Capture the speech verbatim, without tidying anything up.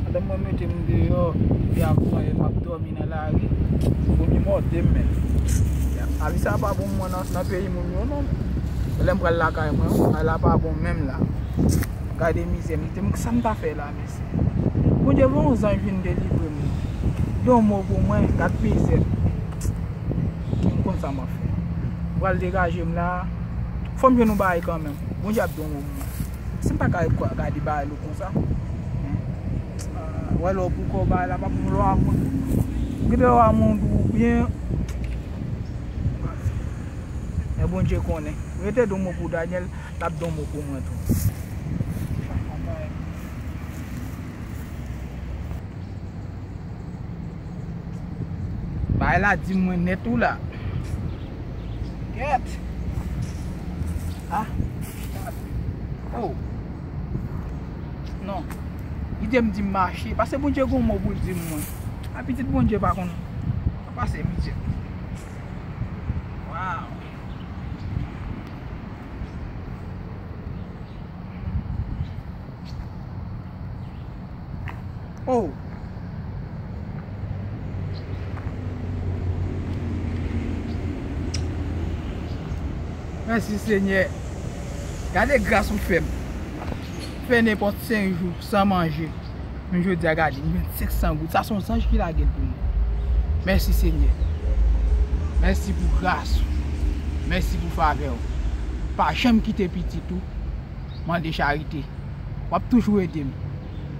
Madanm mwen mete m deyò, epi apre m ap dòmi nan lari. Vomi mòde m menm. Lavi sa pa bon mwen nan, nan peyi moun yo non. Lè m pral lakay mwen, bagay la pa bon menm la. Gade mizè m, sa m ta fè la, mesye. Bondye voye yon zanj vin delivre m. Di yon mo pou mwen, gad mizè. M konn sa m ap fè. M pral degaje m la. Fò m jwenn yon bagay kanmenm. Bondye ap di yon mo pou mwen. Si m pa ka ret kwa gade bagay lou konsa. Wè lè w pou kò bagay la, pa pou lò a moun. Gade lò a moun ou byen. Men Bondye konnen. Rete di yon mo pou Daniel, l ap di yon mo pou mwen tou. Bagay la di mwen nèt ou la. Gèt. Ah. Oh. Non. Li te m di m mache. Paske Bondye gon mo pou l di m mwen. A pitit Bondye pa konn pase mizè. Wow. Oh. Mèsi Senyè. Gade gras ou fè m. Fè nenpòt senk jou san manje. Men jodi a gade, m jwenn senk san goud. Sa se yon zanj ki lage l pou mwen. Mèsi Senyè. Mèsi pou gras ou. Mèsi pou favè ou. Pa janm kite pitit ou mande charite. W ap toujou ede m.